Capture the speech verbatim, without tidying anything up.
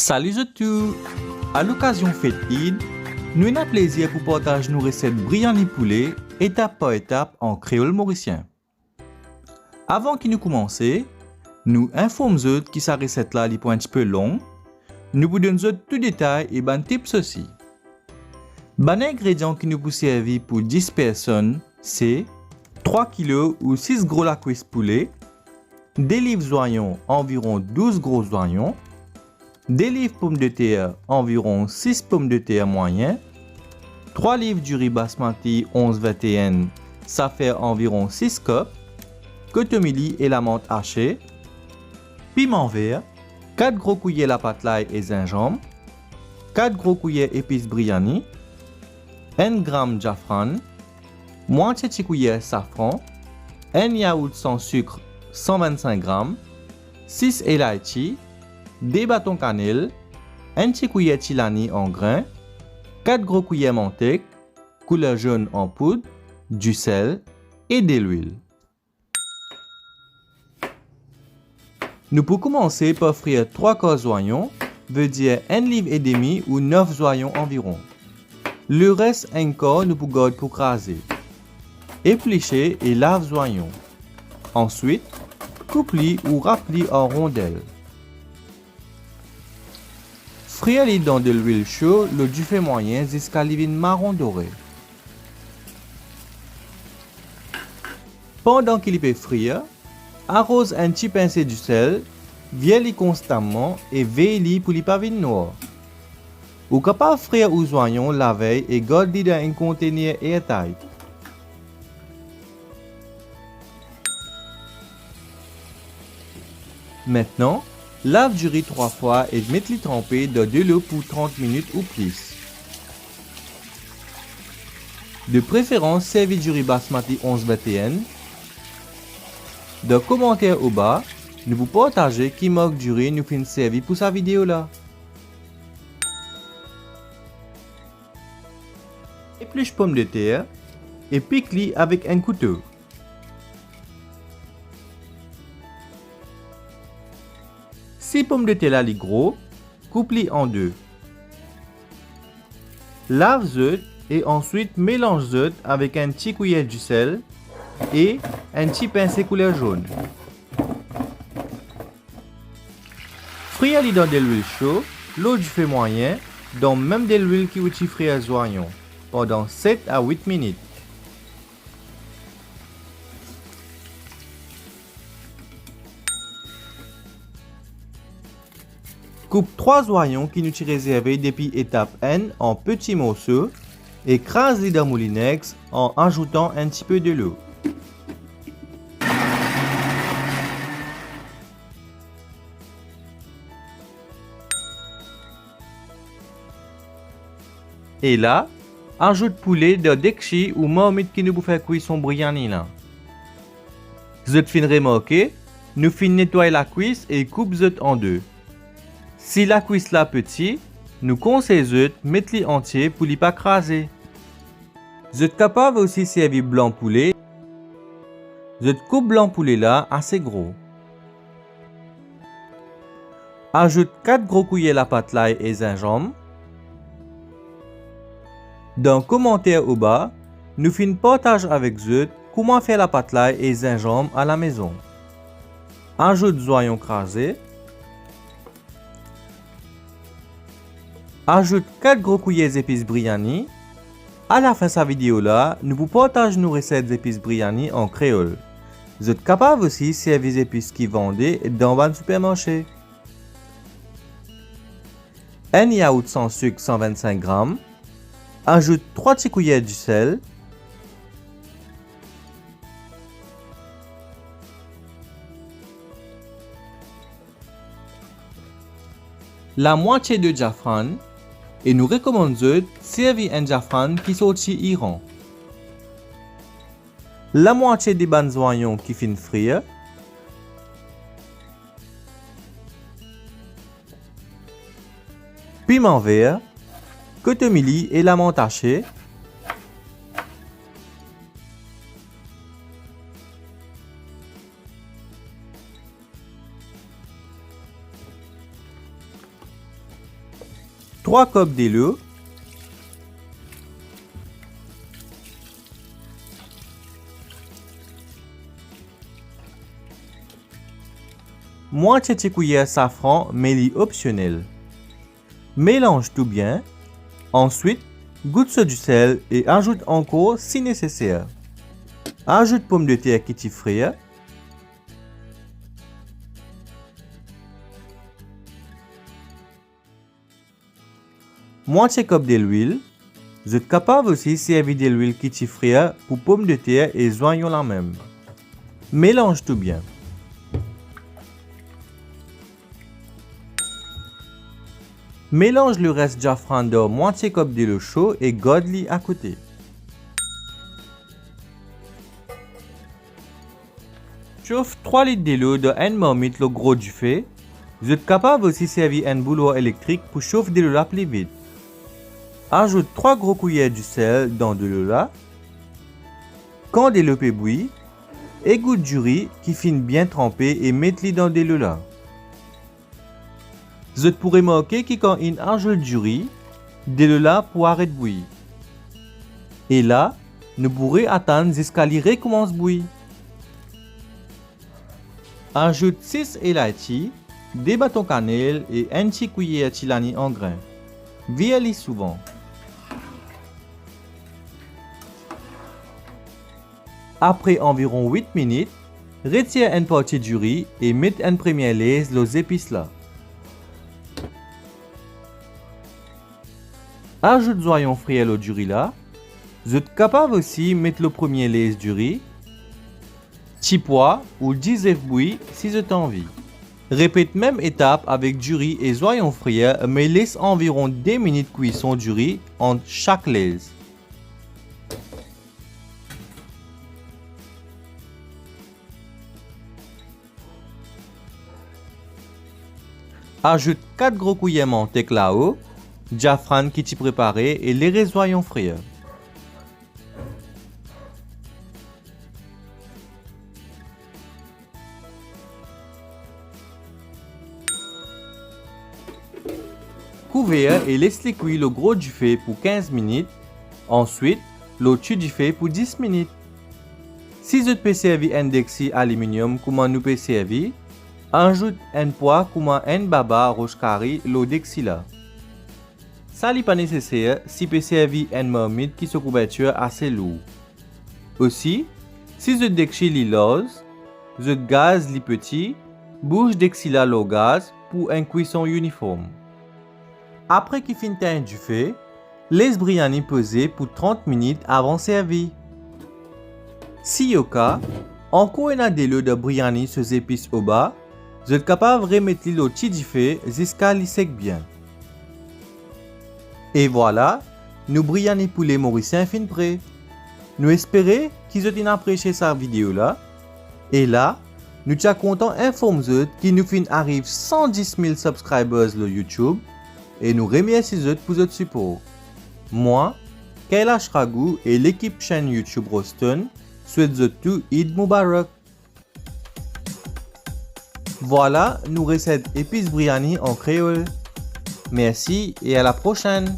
Sali zot tou! A lokazion fet Eid, nou ena plezir pou partaz nou reset briani poule etap par etap an kreol morisien. Avan ki nou koumanse, nou inform zot ki sa reset la li pou enn tipe long, nou pou donn zot tou detay e bann tips osi. Bann ingredian ki nou pou servi pou dis personn se trwa kilo ou sis gro lakwis poule, de liv zwayon, anviron douz gro zwayon, de liv pomdeter, anviron sis pomdeter mwayin, trwa liv diri basmati onz vinteen, sa fer anviron sis kop, kotomili e lamant ase, piman ver, kat gro kouyer lapat lay e zinzanm, kat gro kouyer epis briani, enn gram zafran, mwatie ti kouyer safran, enn yaourt san sik san vennsink gram, sis elayti, de baton kanel, enn ti kouyer ti lani an grin, kat gro kouyer mantek, kouler zonn an poud, disel e delwil. Nou pou koumanse par frir trwa kar zwayon, vedir enn liv edemi ou nof zwayon anviron. Leres enn kar nou pou gard pou kraze. Eplise e lav zwayon. Answit, koup li ou rap li an rondel. Frir li dan delwil so lor dife mwayin ziska li vinn maron dore. Pandan ki li pe frir, aroz enn ti pinse disel, vir li konstaman e vey li pou li pa vinn nwar. Ou kapav frir ou zwayon lavey e gard li dan enn kontener airtight. Aster, lav diri trwa fwa e met li tranpe dan delo pou trant minit ou plis. De preferans, servi diri basmati onz vinteen. Dan komanter oba, nou pou partaze ki mark diri nou finn servi pou sa video la. Eplis pomdeter e pik li avek enn kouto. Si pomdeter la li gro, koup li an de. Lav zot e answit melanz zot avek enn ti kouyer disel e enn ti pinse kouler zonn. Frir li dan delwil so, lor dife mwayin, dan mem delwil ki ou ti frir zwayon, pandan set a wit minit. Koup trwa zwayon ki nou ti rezerve depi etap enn an peti morso e kraz li dan moulinex an azoutan enn tipe delo. E la, azout poule dan dekti ou marmit ki nou pou fer kwi son briani la. Zot finn remarke, nou finn netway lakwis e koup zot an de. Si lakwis la peti, nou konsey zot met li antie pou li pa kraze. Zot kapav osi servi blan poule. Zot koup blan poule la ase gro. Azout kat gro kouyer lapat lay e zinzanm. Dan komanter oba, nou finn partaz avek zot kouma fer lapat lay e zinzanm alamezon. Azout zwayon kraze. Azout kat gro kouyer zepis briani. Alafin sa video la, nou pou partaz nou reset zepis briani an kreol. Zot kapav osi servi zepis ki vande dan bann sipermarse. Enn yaourt san sik san vennsink gram. Azout trwa ti kouyer disel. Lamwatie de zafran, e nou rekomann zot servi enn zafran ki sorti Iran. Lamwatie de bann zwayon ki finn frir. Piman ver, kotomili e lamant ase. trwa kop delo, mwatie ti kwiyer safran, me li opsionel. Melanz tou bien. Answit, gout so disel e azout ankor si neseser. Azout pomdeter ki ti frir. Mwatie kop delwil. Zot kapav osi servi delwil ki ti frir pou pomdeter e zwayon lamem. Melanz tou bien. Melanz leres zafran dan mwatie kop delo so e gard li akote. Sof trwa lit delo dan enn marmit lor gro dife. Zot kapav osi servi enn boulwar elektrik pou sof delo la pli vit. Azout trwa gro kwiyer disel dan delo la. Kan delo pe bwi, egout diri ki finn bien tranpe e met li dan delo la. Zot pou remarke ki kan inn azout diri, delo la pou aret bwi. E la, nou pou reatann ziska li rekoumans bwi. Azout sis elayti, de baton kanel e enn ti kwiyer ti lani angrin. Vir li souvan. Apre anviron wit minit, retir enn parti diri e met enn premie lez lor zepis la. Azout zwayon frir lor diri la. Zot kapav osi met lor premie lez diri, ti pwa ou dizef bwi si zot anvi. Repet mem etap avek diri e zwayon frir, me les anviron de minit kwison diri ant sak lez. Azout kat gro kwiyer mantek lao, zafran ki ti prepare e leres zwayon frir. Kouver e les li kwi lor gro dife pou kinz minit, answit lor ti dife pou dis minit. Si zot pe servi enn deksi aliminyom kouma nou pe servi, azout enn pwa kouma enn baba ros kari lor deksi la. Sa li pa neseser si pe servi enn marmit ki so kouvertir ase lour. Osi, si zot deksi li larz, zot gaz li peti, bouz deksi la lor gaz pou enn kwison iniform. Apre ki finn tegn dife, les briani poze pou trant minit avan servi. Si oka ankor ena delo dan briani so zepis oba, zot kapav remet li lor ti dife ziska li sek bien. E vwala, nou briani poule morisien finn pre. Nou espere ki zot inn apresie sa video la. E la, nou ti a kontan inform zot ki nou finn ariv san dis mil subscribers lor YouTube e nou remersi zot pou zot sipor. Mwa, Kailash Raghu e lekip senn YouTube Roston swet zot tou Eid Mubarak. Vwala nou reset epis briani an kreol. Mersi e a la prosenn!